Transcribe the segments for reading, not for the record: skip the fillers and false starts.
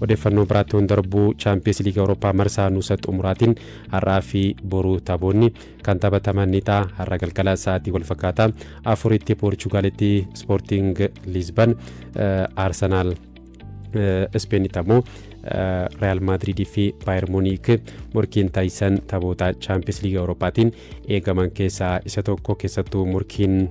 Odeeffannoo biraatti yoon darbu, Chaampiyeens Liigii Awurooppaa marsaa nuusa xumuraatiin har'aa fi boruu taphoonni kan taphataman ni ta'a. Har'a galgala sa'aatii wal fakkaataa 4tti Poorchugaalitti Ispoorting Liizban Arsenaal, Ispeenitti ammoo Real Maadriidii fi Baayern Muuniik morkiin taasisan taphoota Chaampiyeens Liigii Awurooppaatiin eegaman keessaa isa tokko. Keessattuu morkiin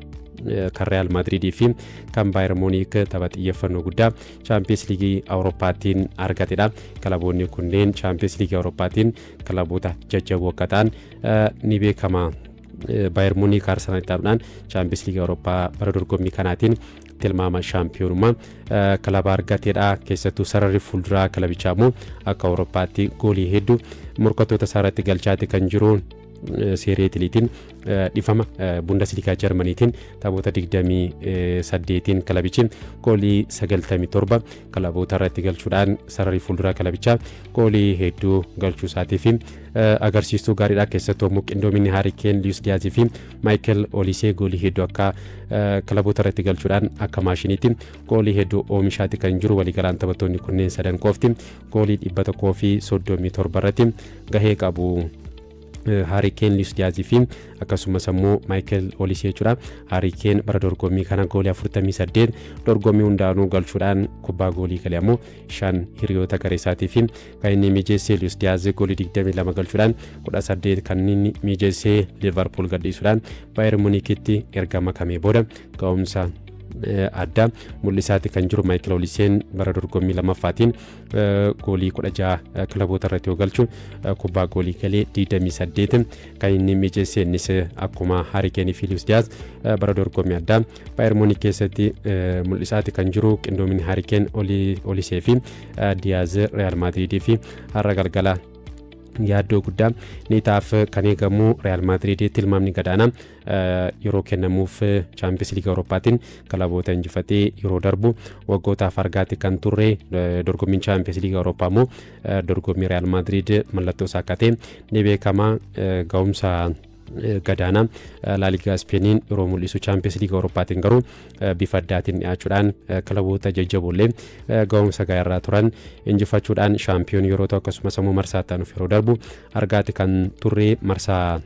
kan Real Maadriidii fi kan Baayern Muuniik tapha xiyyeeffannoo guddaa Chaampiyeens Liigii Awurooppaatiin argatedha. Kilaboonni kunneen Chaampiyeens Liigii Awurooppaatiin kilaboota jajjaboo akka ta'an ni beekama. Baayern Muuniik Arsenaal ta'uudhaan Chaampiyeens Liigii Awurooppaa bara dorgommii kanaatiin tilmaama shaampiyoonummaa kilaba argatedha. Keessattuu sararri fuulduraa kilabichaa immoo akka Awurooppaatti goolii hedduu morkattoota isaa irratti galchaati kan jiru. Seeree Itiliitiin, dhifama, Bundesliigaa Jarmaniitiin taphoota 28n kilabichi goolii 97 kilaboota irratti galchuudhaan sararri fuulduraa kilabichaa goolii hedduu galchuu isaatii fi agarsiistuu gaariidha. Keessattuu immoo qindoominni Haarii Keen, Luis Diyaazii fi Maayikel Olisee goolii hedduu akka kilaboota irratti galchuudhaan akka maashiniitti goolii hedduu oomishaati kan jiru. Waliigalaan taphattoonni kunneen sadan qofti goolii 137 irratti gahee qabu. Haarii Keen, Luis Diyaazii fi akkasumas ammoo Maayikel Olisee jechuudha. Haarii Keen bara dorgommii kana goolii 48 dorgommii hundaanuu galchuudhaan kubbaa goolii galee ammoo 5 hiriyoota garee isaatii fi kan inni mijeessee. Luis Diyaaz goolii 22 galchuudhaan 18 kan inni mijeessee, Liverpool gadhiisuudhaan Baayern Muniikitti erga makamee booda ga'umsa addaa mul'isaati kan jiru. Maayikel Oliseen bara dorgommii lammaffaatiin goolii 16 kilaboota irratti yoo galchu, kubbaa goolii galee 28 kan inni mijeesse. Innis akkuma Haarii Keenii fi Luis Diyaaz bara dorgommii addaa Baayern Muunik keessatti mul'isaati kan jiru. Qindoominni Haarii Keen, Olisee fi Diyaaz Real Maadriidii fi har'a galgala yaaddoo guddaa ni ta'aaf kan eegamu. Real Maadriid tilmaamni gadaanaa yeroo kennamuuf Chaampiyeens Liigii Awurooppaatiin kilaboota injifatee yeroo darbu waggootaaf argaati kan turre. Dorgommiin Chaampiyeens Liigii Awurooppaa immoo dorgommii Real Maadriid mallattoo isaa akka ta'e ni beekama. Ga'umsa gadaanaa Laaligaa Ispeeniin yeroo mul'isu, Chaampiyeens Liigii Awurooppaatiin garuu bifa addaatiin dhiyaachuudhaan kilaboota jajjaboollee ga'umsa gaariirraa turan injifachuudhaan shaampiyoon yeroo ta'u, akkasumas immoo marsaa itti aanuuf yeroo darbu argaati kan turre. Marsaa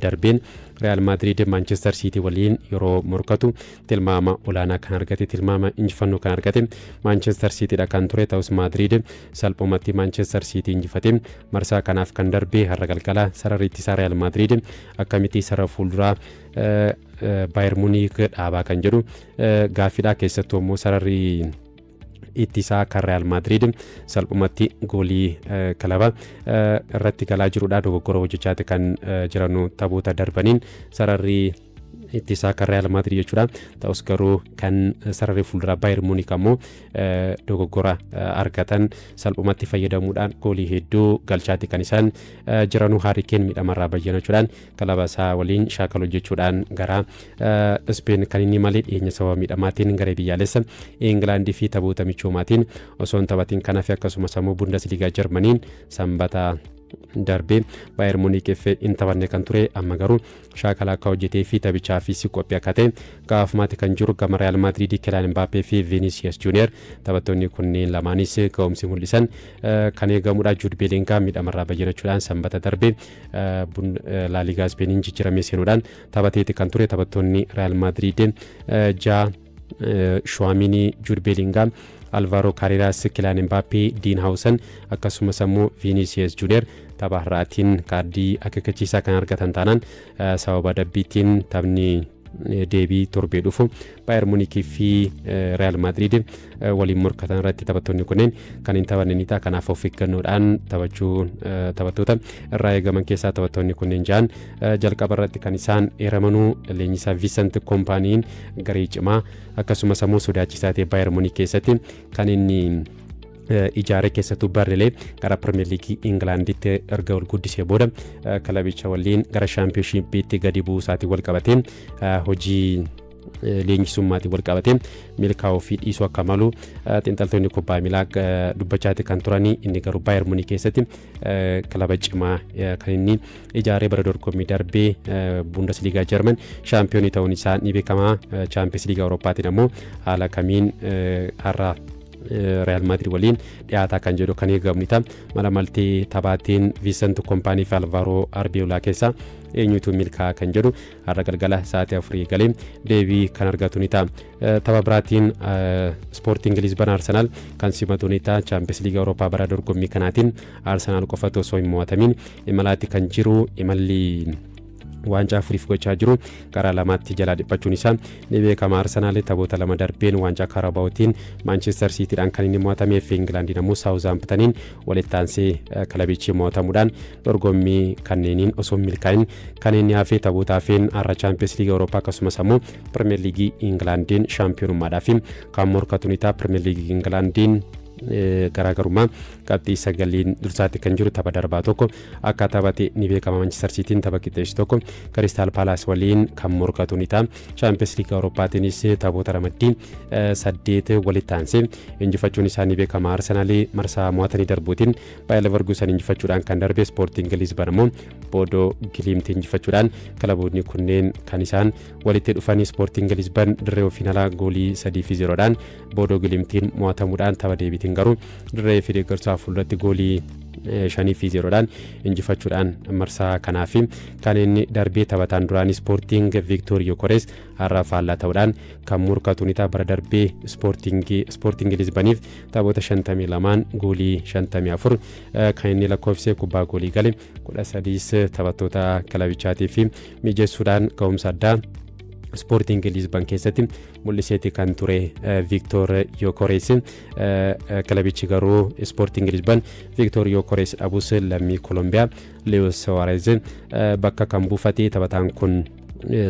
darbeen Real Maadriid Maanchestar Siitii waliin yeroo morkatu tilmaama olaanaa kan argate, tilmaama injifannoo kan argate Maanchestar Siitiidha kan ture. Ta'us Maadriid salphumatti Maanchestar Siitii injifate marsaa kanaaf kan darbe. Har'a galgala sararri ittisaa Real Maadriid akkamitti sarara fuulduraa Baayern Muuniik dhaabaa kan jedhu gaaffiidha. Keessattuu immoo sararri ittisaa kan Real Madrid salphumatti goolii kilaba irratti galaa jirudha. Dogoggora hojjechaati kan jiranu taphoota darbaniin sararri ittisaa kan Real Madrid jechuudha. Ta'us garuu kan sararri fuulduraa Bayern Munich ammoo dogoggora argatan salphumatti fayyadamuudhaan goolii hedduu galchaati kan isaan jiranu. Haarii Keen miidhamarraa bayyanachuudhaan kilaba isaa waliin shaakala hojjechuudhaan gara Speen kan inni malee dhiyeenya sababa miidhamaatiin garee biyyaalessa Ingilaandii fi taphoota michoomaatiin osoo hin taphatiin kan hafe, akkasumas ammoo Bundesliigaa Jarmaniin sanbata darbee Baayern Muunikiif hin taphanne kan ture, amma garuu shaakala akka hojjetee fi taphichaafis qophii akka ta'e gaafumaatti kan jiru. Gama Real Madrid Kylian Mbappé fi Vinicius Junior, taphattoonni kunneen lamaanis ga'umsi mul'isan kan eegamudha. Jude Bellingham miidhamarraa bayyanachuudhaan sanbata darbe Laaligaa Ispeeniin jijjiiramee seenuudhaan taphateeti kan ture. Taphattoonni Real Madrid ja'a, Tchouaméni, Jude Bellingham, Alvaro Carreras, Kylian Mbappé, Dean Huijsen akkasumas ammoo Vinicius Junior tapha har'aatiin kaardii akeekkachiisaa kan argatan taanaan, sababa dabbiitiin taphni deebii torbee dhufu Baayern Munikii fi Real Madrid waliin morkatan irratti taphattoonni kunneen kan hin taphanne ni ta'a. Kanaaf of eeggannoodhaan taphachuu taphattoota irraa eegaman keessaa taphattoonni kunneen ja'an jalqaba irratti kan isaan eeramanuu. Leenjisaa Vincent Kompaaniin garee cimaa akkasumas ammoo sodaachisaa ta'e Baayern Munik keessatti kan inni ijaare, keessattuu Barrilee gara Pirimeer Liigii Ingilaanditti erga ol guddisee booda kilabicha waliin gara Shaampiyoonshiippiitti gadi bu'uu isaatiin wal qabatee, hojii leenjisummaatiin wal qabatee milkaa'uu fi dhiisuu akka malu xiinxaltoonni kubbaa miilaa dubbachaati kan turanii. Inni garuu Baayern Munik keessatti kilaba cimaa kan inni ijaaree bara dorgommii darbee Bundesliigaa Jarman shaampiyoonii ta'uun isaa ni beekama. Chaampiyoons Liigaa Awurooppaatiin ammoo haala kamiin har'a Real Madrid waliin dhiyaataa kan jedhu kan eegamu ta'a. Mala maltii taphaatiin Vincent Kompany fi Alvaro Arbeloa keessaa eenyutu milkaa'a kan jedhu har'a galgala sa'aatii 4 galee deebii kan argatu ni ta'a. Tapha biraatiin Sporting Lisbon Arsenal kan simatu ni ta'a. Champions League Awurooppaa bara dorgommii kanaatiin Arsenal qofatu osoo hin mo'atamin imalaatti kan jiru. Imalli waancaa afuriif gochaa jiru karaa lamaatti jalaa dhiphachuun isaa ni beekama. Arsenaal taphoota lama darbeen waancaa Karabaawtiin Maanchestar Siitiidhaan kan inni mo'atamee fi Ingilaandiin ammoo Saawuzaamптaniin walitti aansee kilabichi mo'atamuudhaan dorgommii kanneeniin osoo hin milkaa'in kan inni hafee. Taphoota hafeen har'a Chaampiyoons Liigii Awurooppaa akkasumas ammoo Pirimeer Liigii Ingilaandiin shaampiyoonummaadhaaf kan morkatu ni ta'a. Pirimeer Liigii Ingilaandiin garaagarummaa qabxii 9n dursaatti kan jiru, tapha darbaa tokko akka taphate ni beekama. Manchester Cityin tapha qixxeessu tokko Crystal Palace waliin kan morkatu ni ta'a. Champions League Awurooppaatiinis taphoota ramaddii saddeet walitti aansee injifachuun isaa ni beekama. Arsenal marsaa mo'atanii darbuutiin Bayer Leverkusen injifachuudhaan kan darbe, Sporting Lisbon ammoo Bodo Glimt injifachuudhaan kilaboonni kunneen kan isaan walitti dhufanii. Sporting Lisbon dirree ofiin alaa goolii 3-0dhaan Bodo Glimtiin mo'atamuudhaan, tapha deebiitiin garuu dirree fi deeggarsaa fuulduratti goolii 5-0dhaan injifachuudhaan marsaa kanaaf kan inni darbee. Taphataan duraanii Sporting Viktor Gyökeres har'a faallaa ta'uudhaan kan morkatu ni ta'a. Bara darbee Sporting Lisbaniif taphoota 52 goolii 54 kan inni lakkoofsee, kubbaa goolii gale 13 taphattoota kilabichaatiif mijeessuudhaan ga'umsa addaa Sporting Lisbon keessatti mul'iseeti kan ture Viktor Gyökeres. Kilabichi garuu Sporting Lisbon Viktor Gyökeres dhabus lammii Kolombiyaa Luis Suarez bakka kan buufate. Taphataan kun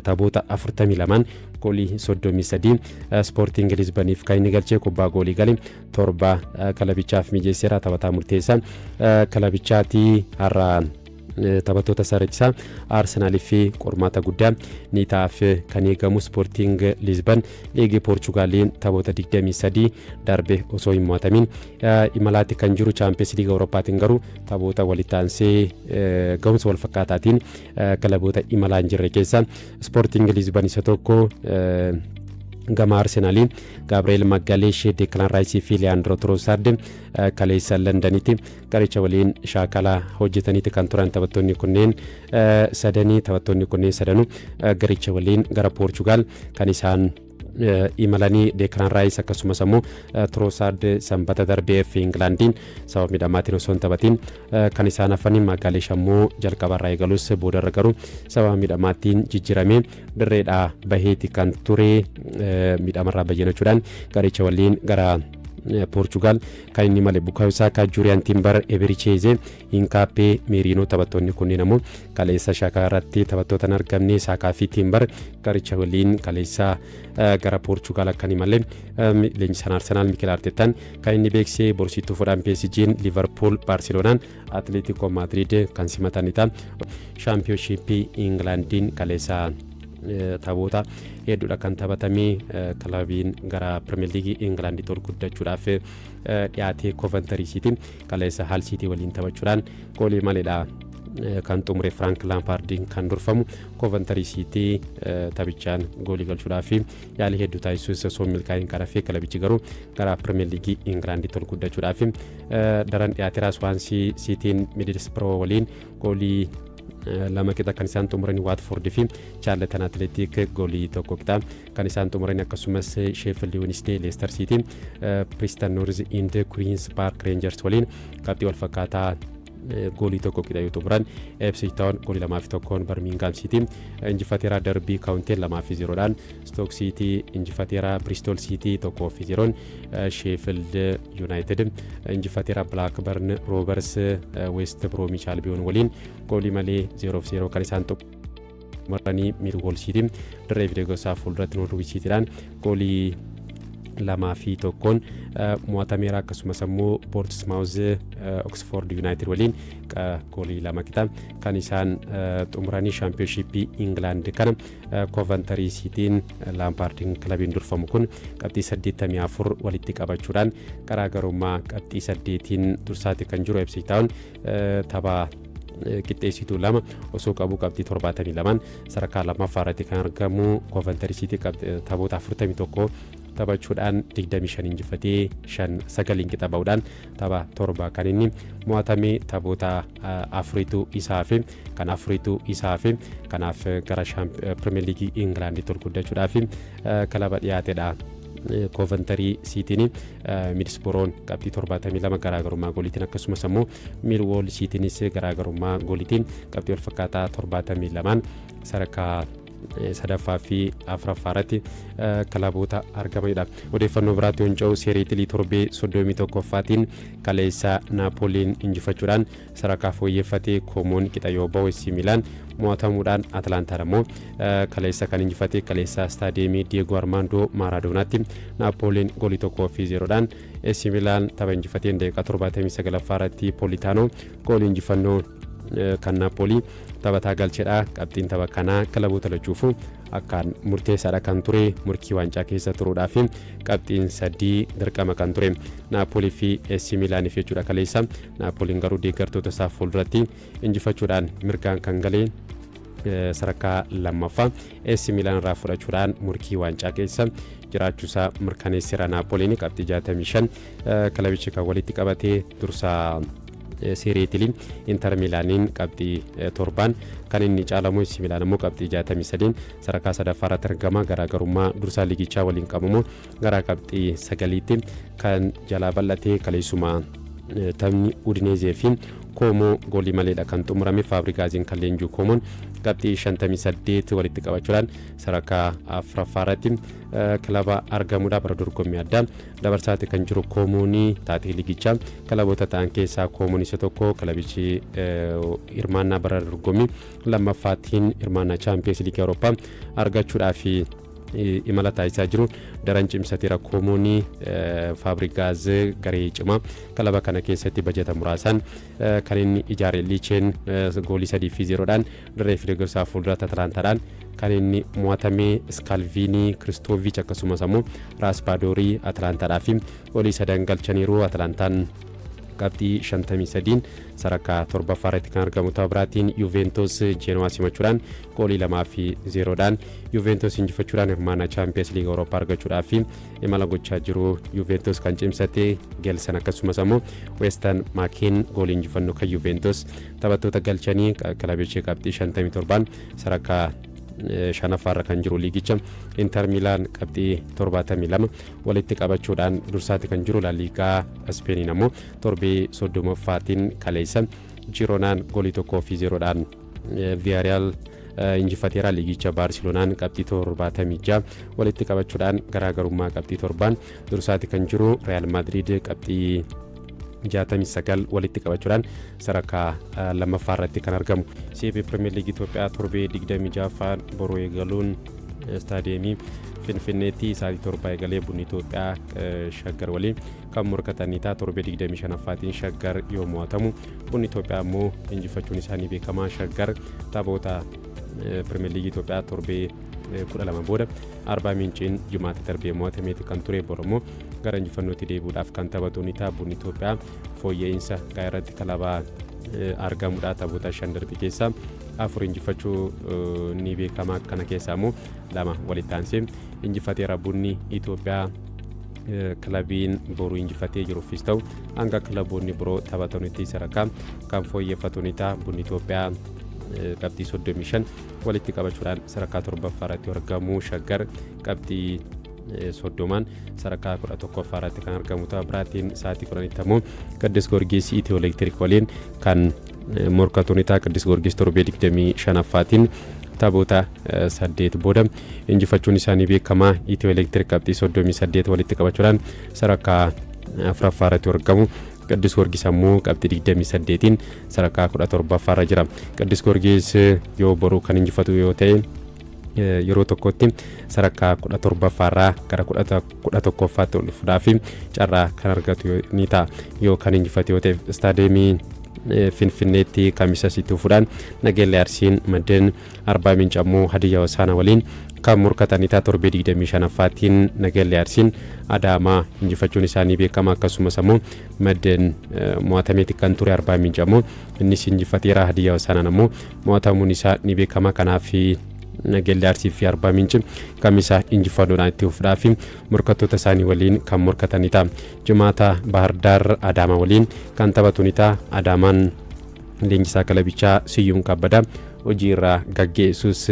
taphoota 42 goolii 33 Sporting Lisboniif kan inni galchee, kubbaa goolii gale 7 kilabichaaf mijeesseera. Taphataa murteessaa kilabichaatii. Har'a taphattoota sarara Arsenaalii fi qormaata guddaa ni ta'aaf kan eegamu. Sporting Lisbon liigii Poorchugaaliin taphoota 23 darbe osoo hin mo'atamin imalaatti kan jiru. Chaampiyoons Liiga Awurooppaatiin garuu taphoota walitti aansee ga'umsa wal fakkaataatiin kilaboota imalaa hin jirre keessaa Sporting Lisbon isa tokko. Gama Arsenaalii Gabriel Magalhães, Declan Rice fi Leandro Trossard kaleessa Londanitti qaricha waliin shaakala hojjetaniiti kan turan taphattoonni kunneen sadanii. Taphattoonni kunneen sadanuu garicha waliin gara Poorchugaal kan isaan imalanii. Declan Rice akkasumas ammoo Trossard sanbata darbee fi Ingilaandiin sababa miidhamaatiin osoo hin taphatiin kan isaan hafanii. Magalhães ammoo jalqabarraa eegalus boodarra garuu sababa miidhamaatiin jijjiiramee dirreedhaa baheeti kan ture. Miidhamarraa bayyanachuudhaan garicha waliin gara Poorchugaal kan inni male. Bukayo Saka, Jurrien Timber, Eberechi Eze, Hincapié, Merino taphattoonni kunneen ammoo kaleessa shaakala irratti taphattoota hin argamne. Saakaa fi Timber garicha waliin kaleessa gara Poorchugaal akka hin malle leenjisaan Arsenaal Mikel Arteetaan kan inni beeksise. Borsiituu fudhaan PSG'n Liverpool, Baarseloonaan Atletico Madrid kan simatanidha. Shaampiyoonshiippii Ingilaandiin kaleessa taphoota hedduudha kan taphatamee. Kilabiin gara Pirimeer Liigii Ingilaanditti ol guddachuudhaaf dhiyaatee Coventry City kaleessa Hull City waliin taphachuudhaan goolii maleedha kan xumure. Frank Lampaardiin kan durfamu Coventry City taphichaan goolii galchuudhaaf yaalii hedduu taasisuus osoo milkaa'in qarafee, kilabichi garuu gara Pirimeer Liigii Ingilaanditti ol guddachuudhaaf daran dhiyaateera. Swansea Cityin Middlesbrough waliin goolii 2 qixa kan isaan xumuranii. Watford fi Charlton Athletic goolii 1 qixa kan isaan xumuranii. Akkasumas Sheffield Wednesday Leicester City, Preston North End Queen's Park Rangers waliin qabxii wal fakkaataa goolii 1 qixa yoo xumuran, Ipswich Town goolii 2-1 Birmingham City injifateera. Derby County 2-0dhaan Stoke City injifateera. Bristol City 1-0n Sheffield United injifateera. Blackburn Rovers West Bromwich Albion waliin goolii malee 0-0 kan isaan xumuranii. Millwall City dirree fi fuulduratti Norwich Cityidhaan goolii 2-1n mo'atameera. Akkasumas ammoo Portsmouth Oxford United waliin goolii 2 qixa kan isaan xumuranii. Shaampiyoonshiippii Ingilaand kana Coventry Cityin Laampaardiin kilabiin durfamu kun qabxii 84 walitti qabachuudhaan garaagarummaa qabxii 8n dursaatti kan jiru. Ipswich Town tapha qixxeessituu lama osoo qabu qabxii 72n sadarkaa lammaffaa irratti kan argamu. Coventry City taphoota 41 Taphachuudhaan 25 injifatee 5 9 qixa ba'uudhaan tapha 7 kan inni mo'atame, taphoota afuritu isaa fi kan afuritu isaa fi kanaaf gara Pirimeer Liigii Ingilaanditti ol guddachuudhaaf kilaba dhiyaatedha. Koovantarii Siitiin Miidisboroon qabxii 72 garaagarummaa gooliitiin, akkasumas immoo Miilwool Siitiinis garaagarummaa gooliitiin qabxii wal fakkaataa 72 sadarkaa sadaffaa fi afuraffaa irratti kilaboota argamanidha. Odeeffannoo biraatti yoo ce'u, Seerii Itilii torbee 31ffaatiin kaleessa Naapooliin injifachuudhaan sadarkaa fooyyeffatee, Koomoon qixa yoo bahu, AC Miilaan mo'atamuudhaan, Atalaantaan ammoo kaleessa kan injifate. Kaleessa istaadiyeemii Diego Armaandoo Maaraadonaatti Naapooliin goolii 1-0dhaan AC Miilaan tapha injifateen, daqiiqaa 79ffaa irratti Poolitaanoo goolii injifannoo kan Naapoolii taphataa galchedha. Qabxiin tapha kanaa kilaboota lachuufuu akkaan murteessaadha kan ture. Murkii waancaa keessa turuudhaaf qabxiin 3 dirqama kan ture Naapoolii fi AC Miilaaniif jechuudha kaleessa. Naapooliin garuu deeggartoota isaa fuulduratti injifachuudhaan mirgaan kan galee sadarkaa lammaffaa AC Miilaan irraa fudhachuudhaan murkii waancaa keessa jiraachuusaa mirkaneesseera. Naapooliin qabxii 65 kilabichi kan walitti qabatee dursaa Seerii Itilii Inter Miilaaniin qabxii 7n kan inni caalamu. AC Miilaan immoo qabxii 63 sadarkaa sadaffaa irratti argama. Garaagarummaa dursaa liigichaa waliin qabamu gara qabxii 9tti kan jalaa bal'atee. Kaleessuma taphni Udineezee fi Koomoo goolii maleedha kan xumurame. Faabrigaaziin kan leenjuu Koomoon qabxii 58 walitti qabachuudhaan sadarkaa afuraffaa irratti kilaba argamudha. Bara dorgommii addaa dabarsaati kan jiru Koomoonii. Taatee liigichaa kilaboota ta'an keessaa Koomoon isa tokko. Kilabichi hirmaannaa bara dorgommii lammaffaatiin hirmaannaa Chaampiyeens Liigii Awurooppaa argachuudhaaf imala taasisaa jiru daran cimsateera. Koomoonii Faabrigaaz garee cimaa kilaba kana keessatti bajata muraasaan kan inni ijaare. Liicheen goolii 3-0dhaan dirree fideeggarsaa fuulduratti Atalaantaadhaan kan inni mo'atame. Iskaalviinii, Kiristooviich akkasumas ammoo Raaspaadorii Atalaantaadhaa fi goolii sadan galchaniiru. Atalaantaan qabxii 53 sadarkaa torbaffaa irratti kan argamu. Tapha biraatiin Yuventus Jeenowaa simachuudhaan goolii 2-0dhaan Yuventus injifachuudhaan hirmaannaa Chaampiyeens Liiga Awurooppaa argachuudhaaf imala gochaa jiru Yuventus kan cimsate. Gelsan akkasumas ammoo Westan Maakiin goolii injifannoo kan Yuventus taphattoota galchanii. Kilabichi qabxii 57 sadarkaa shanaffaarra kan jiru liigicha. Inter Miilaan qabxii 72 walitti qabachuudhaan dursaatti kan jiru. Laaliigaa Ispeeniin ammoo torbee 30ffaatiin kaleessa Jiroonaan goolii 1-0dhaan Viyaariyaal injifateera. Liigicha Baarseloonaan qabxii 76 walitti qabachuudhaan garaagarummaa qabxii 7n dursaatti kan jiru. Real Maadriid qabxii 69 walitti qabachuudhaan sadarkaa lammaffaa irratti kan argamu. CBE Pirimeer Liigii Itoophiyaa torbee 26ffaan boruu eegaluun istaadiyeemii Finfinneetti sa'aatii 7 eegalee Bunni Itoophiyaa Shaggar waliin kan morkatanii ta'a. Torbee 25ffaatiin Shaggar yoo mo'atamu, Bunni Itoophiyaa immoo injifachuun isaanii beekamaa. Shaggar taphoota Pirimeer Liigii Itoophiyaa torbee 12 booda Arbaa Minciin Jimaata darbee mo'atameeti kan ture. Borommoo gara injifannootti deebi'uudhaaf kan taphatu ni ta'a. Bunni Itoophiyaa fooyya'insa irratti kilabaa argamudha. Taphoota 5 darbe keessaa 4 injifachuu ni beekama. Kana keessaa immoo 2 walitti aansee injifateera. Bunni Itoophiyaa kilabiin boruu injifatee jiruufis ta'u hanga kilaboonni biroo taphatanitti sadarkaa kan fooyyeffatu ni ta'a. Bunni Itoophiyaa qabxii 35 walitti qabachuudhaan sadarkaa torbaffaa irratti argamu. Shaggar qabxii 30n sadarkaa 11ffaa irratti kan argamu. Tapha biraatiin sa'aatii 10tti ammoo Qiddus Goorgis Itiyoo Elektiriik waliin kan morkatu ni ta'a. Qiddus Goorgis torbee 25ffaatiin taphoota 8 booda injifachuun isaanii beekamaa. Itiyoo Elektiriik qabxii 38 walitti qabachuudhaan sadarkaa afuraffaa irratti argamu. Qiddus Goorgis ammoo qabxii 28n sadarkaa 17ffaa irra jira. Qiddus Goorgis yoo boru kan injifatu yoo ta'e, yeroo tokkotti sadarkaa 17ffaa irraa gara 11ffaatti ol dhufuudhaaf carraa kan argatu ni ta'a yoo kan injifatu yoo ta'e. Istaadiyeemii Finfinneetti Kamisa sitti fuudhaan Nageellee Arsiin maddeen, Arbaa Minci ammoo Hadiyyaa Hosaanaa waliin kan morkatanii ta'a. Torbee 25ffaatiin Nageellee Arsiin Adaamaa injifachuun isaanii beekama. Akkasumas ammoo maddeen mo'atameeti kan ture. Arbaa Minci ammoo innis injifateera. Hadiyyaa Hosaanaan ammoo mo'atamuun isaa ni beekama. Kanaaf Nageellee Arsii fi Arbaa Minci Kamisa injifannoodhaan itti fufuudhaa fi morkattoota isaanii waliin kan morkatan ni ta'a. Jimaata Baahirdaar Adaamaa waliin kan taphatu ni ta'a. Adaamaan leenjisaa kilabichaa Siyyuum Kabbadaa hojii irraa gaggeessus,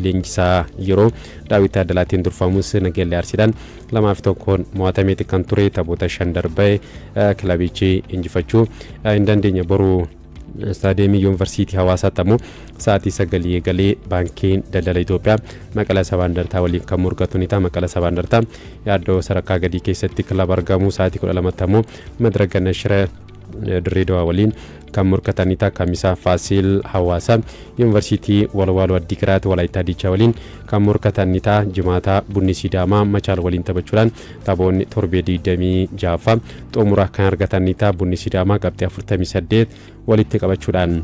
leenjisaa yeroo Daawit Taaddalaatiin durfamus Nageellee Arsiidhaan 2-1 mo'atameeti kan ture. Taphoota 5 darbee kilabichi injifachuu hin dandeenye. Boruu Istaadiyeemii Yuunivarsiitii Hawaasaatti ammoo sa'aatii 9 eegalee Baankiin Daldala Itoophiyaa Maqala Sabaa Indartaa waliin kan morkatu ni ta'a. Maqala Sabaa Indartaa yaaddoo sadarkaa gadii keessatti kilaba argamu. Sa'aatii 12tti ammoo Madira Gannat Shire Dirree Dawaa waliin kan morkatan ni ta'a. Kamisa Faasiil Hawaasaa Yuunivarsiitii Walwaaloo Addigiraat Walaayittaa Diichaa waliin kan morkatan ni ta'a. Jimaata Bunni Sidaamaa Machaal waliin taphachuudhaan taphoonni torbee 26ffaa xumura kan argatan ni ta'a. Bunni Sidaamaa qabxii 48 walitti qabachuudhaan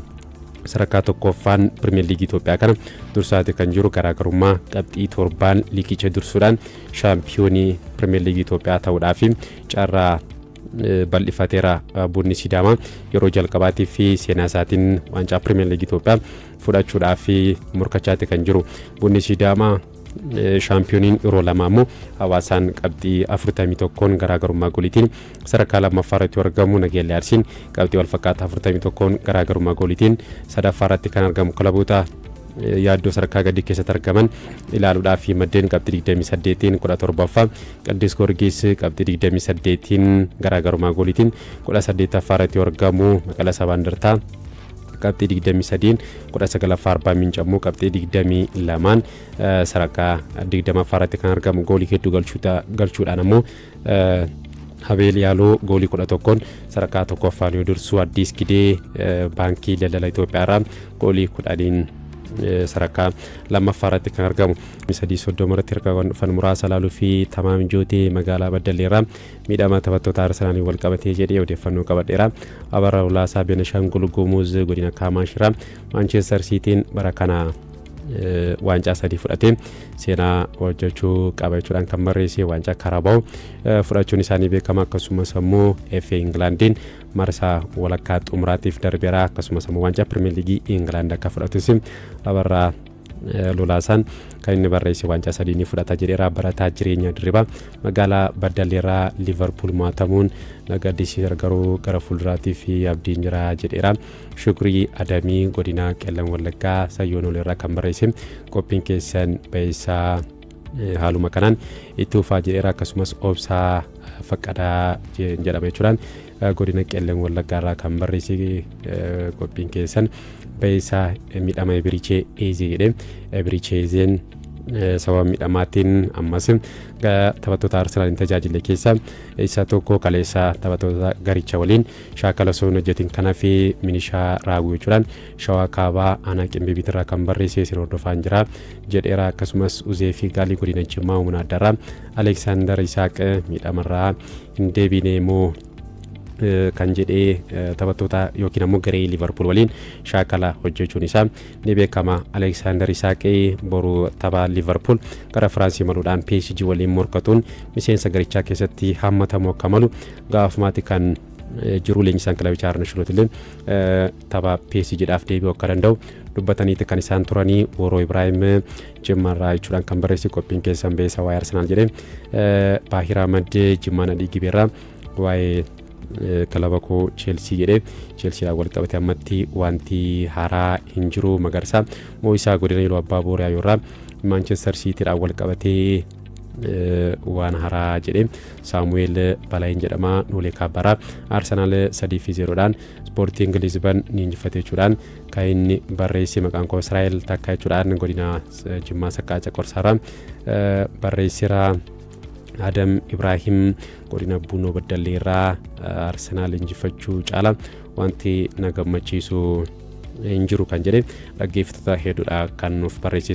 sadarkaa tokkoffaan Pirimeer Liigii Itoophiyaa kana dursaati kan jiru. Garaagarummaa qabxii 7n liigicha dursuudhaan shaampiyoonii Pirimeer Liigii Itoophiyaa ta'uudhaaf carraa bal'ifateera. Bunni Sidaamaa yeroo jalqabaatii fi seenaa isaatiin waancaa Pirimeer Liigii Itoophiyaa fudhachuudhaaf morkachaati kan jiru. Bunni Sidaamaa shaampiyooniin yeroo lama ammoo Hawaasaan qabxii 41n garaagarummaa gooliitiin sadarkaa lammaffaa irratti argamu. Nageellee Arsiin qabxii walfakkaataa 41n garaagarummaa gooliitiin sadaffaa irratti kan argamu. Kilaboota yaaddoo sadarkaa gadii keessatti argaman ilaaluudhaaf, maddeen qabxii 28n 17ffaa, Qiddus Goorgis qabxii 28n garaagarummaa gooliitiin 18ffaa irratti argamu, Maqala Sabaa Indartaa qabxii 23n 19ffaa, Arbaa Minci ammoo qabxii 22n sadarkaa 20ffaa irratti kan argamu. Goolii hedduu galchuudhaan ammoo Habeel Yaaloo goolii 11n sadarkaa tokkoffaan yoo dursu, Addis Gidee Baankii Daldala Itoophiyaa irraa goolii 10n sadarkaa lammaffaa irratti kan argamu. 3:30 irratti ergaawwan dhufan muraasa ilaaluu fi Tamaam Jootee magaalaa Baddalleerraa miidhama taphattoota Arsenaaliin wal qabatee jedhee odeeffannoo qabadheera. Abarra Ulaasaa Beenishaangul Gumuz godina Kaamaashirraa Maanchestar Siitiin bara kana waancaa sadii fudhatee seenaa hojjechuu qaba jechuudhaan kan barreesse. Waancaa Karabaa'u fudhachuun isaanii beekama. Akkasumas ammoo FA Ingilaandiin marsaa walakkaa xumuraatiif darbeera. Akkasumas ammoo waancaa Pirimeer Liigii Ingilaand akka fudhatus Abarraa Lolaasaan kan inni barreesse waancaa sadii ni fudhata jedheera. Barataa Jireenya Dirribaa magaalaa Baddalleerraa Liivarpuul mo'atamuun na gaddisiisa, garuu gara fuulduraatii fi abdiin jira jedheera. Shukrii Adamii godina Qellam Wallaggaa Sayyoon Olirraa kan barreesse qophiin keessan ba'isaa, haaluma kanaan itti fufaa jedheera. Akkasumas Obsaa Faqqadaa jedhama jechuudhaan godina Qellam Wallaggaarraa kan barreesse qophiin keessan ba'isaa, miidhama Ebirichee Eezee jedhee. Ebirichee Eezeen sababa miidhamaatiin ammas taphattoota Arsenaal hin tajaajille keessaa isa tokko. Kaleessa taphattoota garicha waliin shaakala osoo hin hojjetin kana fi minishaa raawwii jechuudhaan Shawaa Kaabaa aanaa Qimbibiitirraa kan barreesse isin hordofaan jira jedheera. Akkasumas Uzee fi Gaalii godina Jimmaa humna addarraa Aleksaandar Isaaq miidhamarraa hin deebine moo kan jedhee, taphattoota yookiin ammoo garee Liverpool waliin shaakala hojjechuun isaa ni beekama. Aleksaandar Isaaqee boru tapha Liverpool gara Firaansii maluudhaan PSG waliin morkatuun miseensa garichaa keessatti hammatamuu akka malu gaafumaatti kan jiru. Leenjisaan kilabichaa Arne Slot illee tapha PSGdhaaf deebi'uu akka danda'u dubbataniiti kan isaan turanii. Woroo Ibraahim Jimmaarraa jechuudhaan kan barreesse qophiin keessan beesa waa'ee Arsenaal jedhee. Baahir Ahmad Jimmaan Adii Gibeerraa waa'ee kilaba koo Cheelsii jedhee, Cheelsiidhaan wal qabate ammatti wanti haaraa hin jiru. Magarsaa Moo'isaa godina Iluu Abbaa Booriyaa yoorraa Maanchestar Siitiidhaan wal qabatee waan haaraa jedhee. Saamu'eel Balaayin jedhama Noolee Kaabbaraa Arsenaal 3-0dhaan Ispoortiin Lisban ni injifate jechuudhaan kan inni barreesse. Maqaan koo Israa'el Takka jechuudhaan godina Jimmaa Saqqaa Caqorsaarraa barreesseera. Adam Ibrahim godina Buunoo Baddalleerraa Arsenaal injifachuu caala wanti na gammachiisu hin jiru kan jedhe dhaggeeffattoota hedduudha kan nuuf barreesse.